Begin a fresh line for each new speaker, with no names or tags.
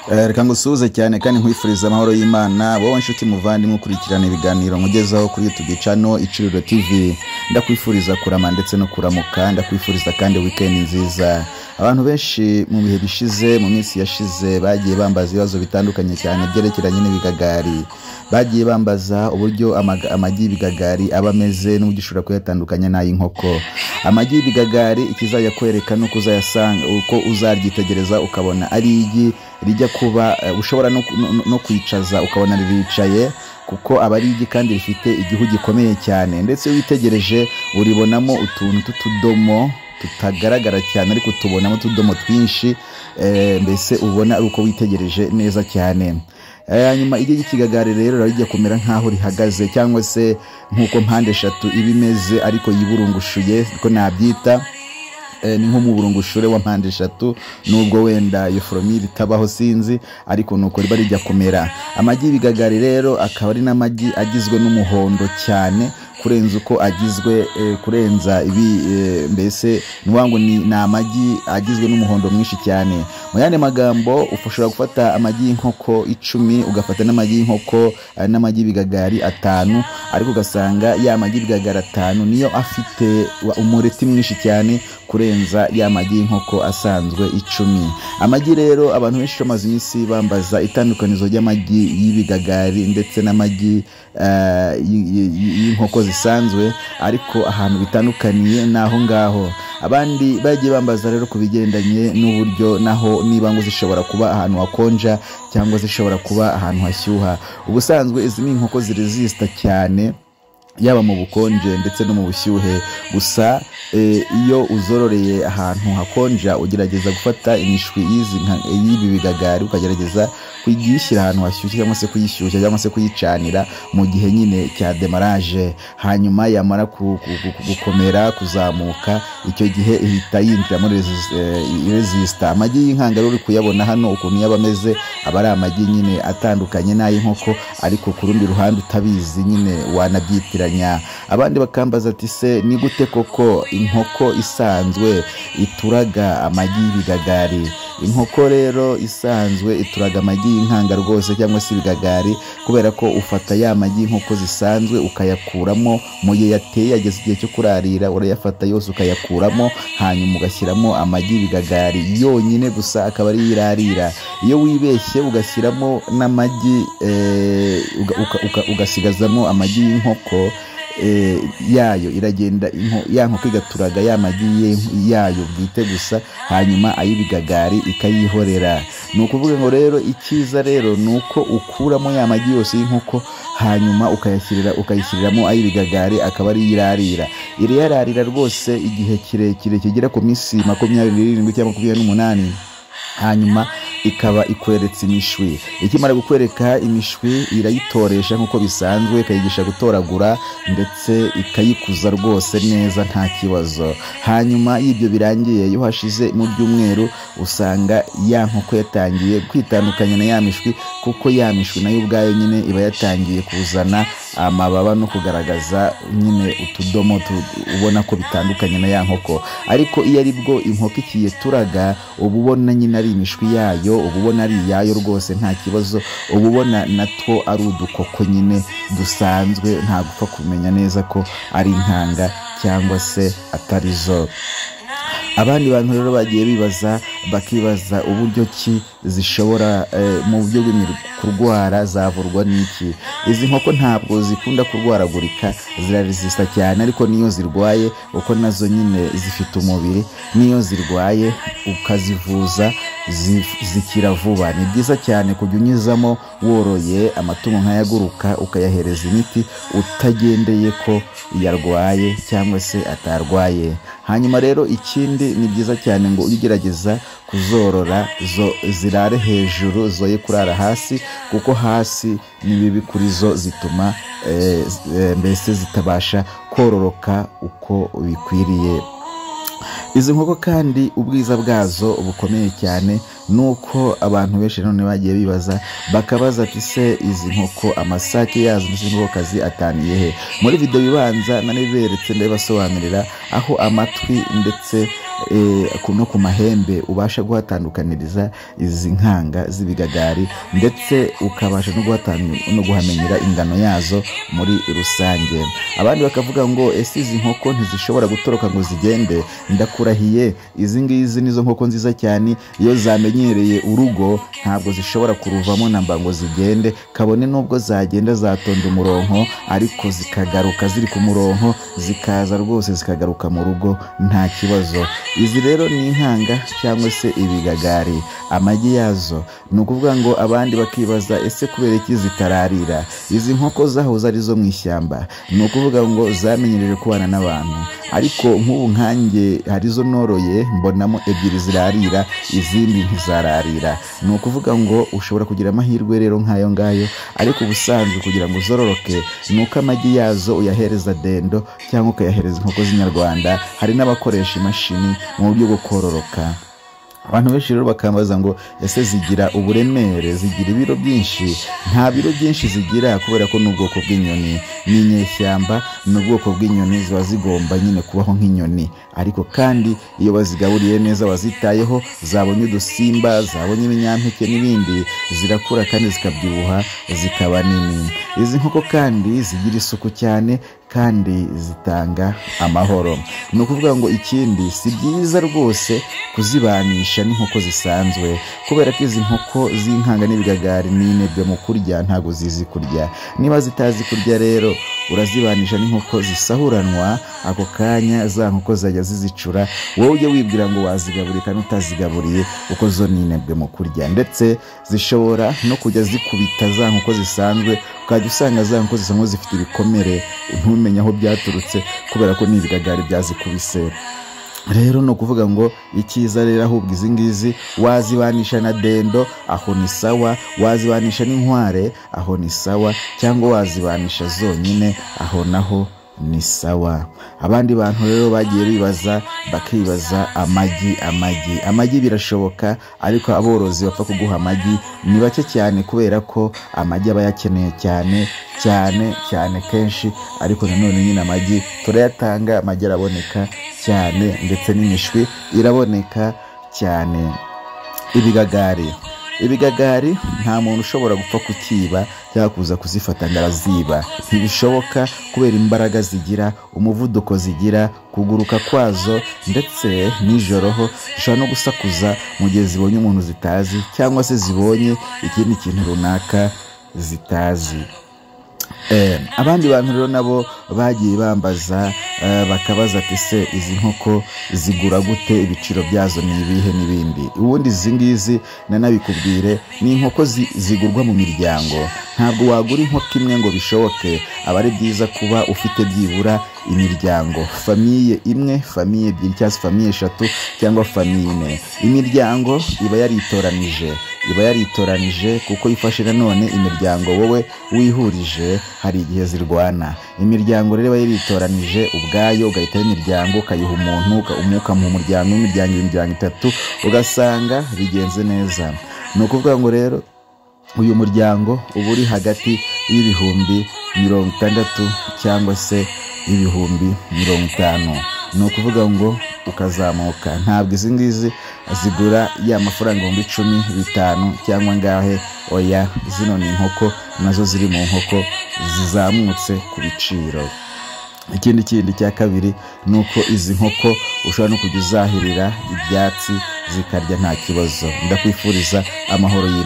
Reka ngusuhuze cyane kandi nkwifuriza amahoro y'Imana, wowe nshuti muvandimwe ukurikirana ibiganiro nkugezaho kuri YouTube channel Icuriro TV. Ndakwifuriza kurama ndetse no kuramuka, ndakwifuriza kandi weekend nziza. Abantu benshi mu bihe bishize, mu minsi yashize, bagiye bambaza ibibazo bitandukanye cyane byerekeranye n'ibigagari. Bagiye bambaza uburyo amagi y'ibigagari aba ameze n'uburyo ushobora kuyatandukanya n'ay'inkoko. Amagi y'ibigagari ikizajya kwereka nuko uzayasanga, uko uzaryitegereza ukabona ari igi rijya kuba, ushobora no kwicaza ukabona riricaye, kuko aba ari igi kandi rifite igihu gikomeye cyane. Ndetse witegereje uribonamo utuntu tw'utudomo tutagaragara cyane, ariko tubonamo utudomo twinshi, mbese ubona ari uko witegereje neza cyane. Hanyuma igi ry'ikigagari rero rijya kumera nk'aho rihagaze, cyangwa se nk'uko mpande eshatu iba imeze ariko yiburungushuye, ko nabyita ni nko mu burungushure wa mpande eshatu, nubwo wenda iyo formule itabaho sinzi, ariko nuko riba rijya kumera. Amagi y'ibigagari rero akaba ari n'amagi agizwe n'umuhondo cyane kurenza uko agizwe, kurenza ibi, mbese ni ni amagi agizwe n'umuhondo mwinshi cyane. Mu yandi magambo, ushobora gufata amagi y'inkoko 10, ugafata n'amagi y'inkoko n'amagi y'ibigagari 5, ariko ugasanga ya magi y'ibigagari 5 niyo afite umureti mwinshi cyane kurenza ya magi y'inkoko asanzwe 10. Amagi rero abantu benshi bamaze iminsi bambaza itandukanizo ry'amagi y'ibigagari ndetse n'amagi y'inkoko zisanzwe, ariko ahantu bitandukaniye naho ngaho. Abandi bagiye bambaza rero kubigendanye n'uburyo naho niba ngo zishobora kuba ahantu hakonja cyangwa zishobora kuba ahantu hashyuha. Ubusanzwe izi ni inkoko ziresista cyane, yaba mu bukonje ndetse no mu bushyuhe. Gusa iyo uzororeye ahantu hakonja, ugerageza gufata imishwi y'ibi bigagari ukagerageza kuyishyira ahantu hashyushye, cyangwa se kuyishyushya cyangwa se kuyicanira mu gihe nyine cya demarage. Hanyuma yamara gukomera kuzamuka, icyo gihe ihita yinjira muri resista. Amagi y'inkanga uri kuyabona hano ukuntu yaba ameze, aba ari amagi nyine atandukanye n'ay'inkoko, ariko ku rundi ruhande utabizi nyine wanabyitiranya. Abandi bakambaza ati se ni gute koko inkoko isanzwe ituraga amagi y'ibigagari? Inkoko rero isanzwe ituraga amagi y'inkanga rwose cyangwa se ibigagari, kubera ko ufata ya magi y'inkoko zisanzwe ukayakuramo mu gihe yateye yageze igihe cyo kurarira, urayafata yose ukayakuramo, hanyuma ugashyiramo amagi y'ibigagari yonyine gusa, akaba ari yirarira. Iyo wibeshye ugashyiramo n'amagi, ugasigazamo amagi y'inkoko yayo, iragenda ya nkoko igaturaga ya magi yayo bwite gusa, hanyuma ay'ibigagari ikayihorera. Ni ukuvuga ngo rero icyiza rero ni uko ukuramo ya magi yose y'inkoko, hanyuma ukayishyiriramo ay'ibigagari, akaba ari yirarira. Iriyararira rwose igihe kirekire kigera ku minsi 27 cyangwa 28, hanyuma ikaba ikweretse imishwi. Ikimara gukwereka imishwi irayitoresha nk'uko bisanzwe, ikayigisha gutoragura ndetse ikayikuza rwose neza nta kibazo. Hanyuma y'ibyo birangiye, iyo hashize mu byumweru, usanga ya nkoko yatangiye kwitandukanya na ya mishwi, kuko ya mishwi nayo ubwayo nyine iba yatangiye kuzana amababa no kugaragaza nyine utudomo ubona ko bitandukanye na ya nkoko. Ariko iyo ari bwo inkoko ikiyeturaga, uba ubona nyine ari imishwi yayo, uba ubona ari iyayo rwose nta kibazo, uba ubona natwo ari udukoko nyine dusanzwe, nta gupfa kumenya neza ko ari inkanga cyangwa se atari zo. Abandi bantu rero bagiye bibaza, bakibaza uburyo ki zishobora mu buryo kurwara, zavurwa n'iki. Izi nkoko ntabwo zikunda kurwaragurika, ziraresista cyane, ariko niyo zirwaye, uko nazo nyine zifite umubiri, niyo zirwaye ukazivuza zikira vuba. Ni byiza cyane kujya unyuzamo woroye amatungo nk'ayaguruka, ukayahereza imiti utagendeye ko yarwaye cyangwa se atarwaye. Hanyuma rero ikindi ni byiza cyane ngo ujye ugerageza kuzorora zo zirare hejuru, zoye kurara hasi, kuko hasi ni bibi kuri zo, zituma mbese zitabasha kororoka uko bikwiriye. Izi nkoko kandi ubwiza bwazo bukomeye cyane, nuko abantu benshi none bagiye bibaza, bakabaza ati se izi nkoko amasake yazo ndetse n'inkokokazi ataniye he? Muri video ibanza naniberetse ndabibasobanurira aho amatwi ndetse no ku mahembe ubasha guhatandukaniriza izi nkanga z'ibigagari, ndetse ukabasha no guhamenyera ingano yazo muri rusange. Abandi bakavuga ngo ese izi nkoko ntizishobora gutoroka ngo zigende? Ndakurahiye, izi ngizi nizo nkoko nziza cyane, iyo zamenyereye urugo ntabwo zishobora kuruvamo namba ngo zigende, kabone nubwo zagenda zatonda umurongo, ariko zikagaruka ziri ku murongo, zikaza rwose zikagaruka mu rugo nta kibazo. Izi rero ni inkanga cyangwa se ibigagari. Amagi yazo ni ukuvuga ngo abandi bakibaza ese kubera iki zitararira? Izi nkoko zahoze ari zo mu ishyamba, ni ukuvuga ngo zamenyereje kubana n'abantu, ariko nk'ubu nkanjye hari zo noroye mbonamo ebyiri zirarira, izindi ntizararira. Ni ukuvuga ngo ushobora kugira amahirwe rero nk'ayo ngayo, ariko ubusanzwe kugira ngo zororoke ni uko amagi yazo uyahereza dendo cyangwa ukayahereza inkoko z'inyarwanda. Hari n'abakoresha imashini mu buryo bwo kororoka. Abantu benshi rero bakambaza ngo ese zigira uburemere, zigira ibiro byinshi? Nta biro byinshi zigira, kubera ko n'ubwoko bw'inyoni ni inyeshyamba, ni ubwoko bw'inyoni ziba zigomba nyine kubaho nk'inyoni. Ariko kandi iyo bazigaburiye neza, wazitayeho, zabonye udusimba, zabonye ibinyampeke n'ibindi, zirakura kandi zikabyibuha zikaba nini. Izi nkoko kandi zigira isuku cyane kandi zitanga amahoro. Ni ukuvuga ngo ikindi si byiza rwose kuzibanisha n'inkoko zisanzwe, kubera ko izi nkoko z'inkanga n'ibigagari ni inebwe mu kurya, ntabwo zizi kurya. Niba zitazi kurya rero urazibanisha n'inkoko zisahuranwa, ako kanya za nkoko zajya zizicura, wowe ujye wibwira ngo wazigaburiye kandi utazigaburiye, kuko zo ni inebwe mu kurya. Ndetse zishobora no kujya zikubita za nkoko zisanzwe, ukajya usanga za nkoko zisanzwe zifite ibikomere ntumenye aho byaturutse, kubera ko ni ibigagari byazikubise. Rero ni ukuvuga ngo icyiza rero ahubwo izi ngizi wazibanisha na dendo, aho ni sawa, wazibanisha n'inkware, aho ni sawa, cyangwa wazibanisha zonyine, aho naho ni sawa. Abandi bantu rero bagiye bibaza, bakibaza amagi, amagi, amagi birashoboka, ariko aborozi bapfa kuguha amagi ni bake cyane, kubera ko amagi aba yakeneye cyane cyane cyane kenshi. Ariko nanone nyine amagi turayatanga, amagi araboneka cyane, ndetse n'imishwi iraboneka cyane. Ibigagari, ibigagari nta muntu ushobora gupfa kukiba cyangwa kuza kuzifata ngo araziba, ntibishoboka, kubera imbaraga zigira, umuvuduko zigira, kuguruka kwazo, ndetse nijoro ho zishobora no gusakuza mu gihe zibonye umuntu zitazi, cyangwa se zibonye ikindi kintu runaka zitazi. Abandi bantu rero nabo bagiye bambaza, bakabaza ati se izi nkoko zigura gute, ibiciro byazo ni ibihe n'ibindi. Ubundi izi ngizi nanabikubwire, ni inkoko zigurwa mu miryango. Ntabwo wagura inkoko imwe ngo bishoboke, aba ari byiza kuba ufite byibura imiryango, famiye imwe, famiye ebyiri, cyangwa se famiye eshatu, cyangwa famiye ine. Imiryango iba yaritoranije, iba yaritoranije kuko ifashe nanone imiryango wowe wihurije, hari igihe zirwana. Imiryango rero iba yaritoranije ubwayo, ugahitaho imiryango ukayiha umuntu, umwuka mu muryango, imiryango, imiryango itatu, ugasanga bigenze neza. Ni ukuvuga ngo rero uyu muryango uba uri hagati y'ibihumbi 60 cyangwa se ibihumbi 50. Ni ukuvuga ngo ukazamuka. Ntabwo izi ngizi zigura ya mafaranga 10,000, 5,000 cyangwa ngahe, oya, zino ni inkoko nazo ziri mu nkoko zizamutse ku biciro. Ikindi kindi cya kabiri ni uko izi nkoko ushobora no kujya uzahirira ibyatsi zikarya nta kibazo. Ndakwifuriza amahoro y'Imana.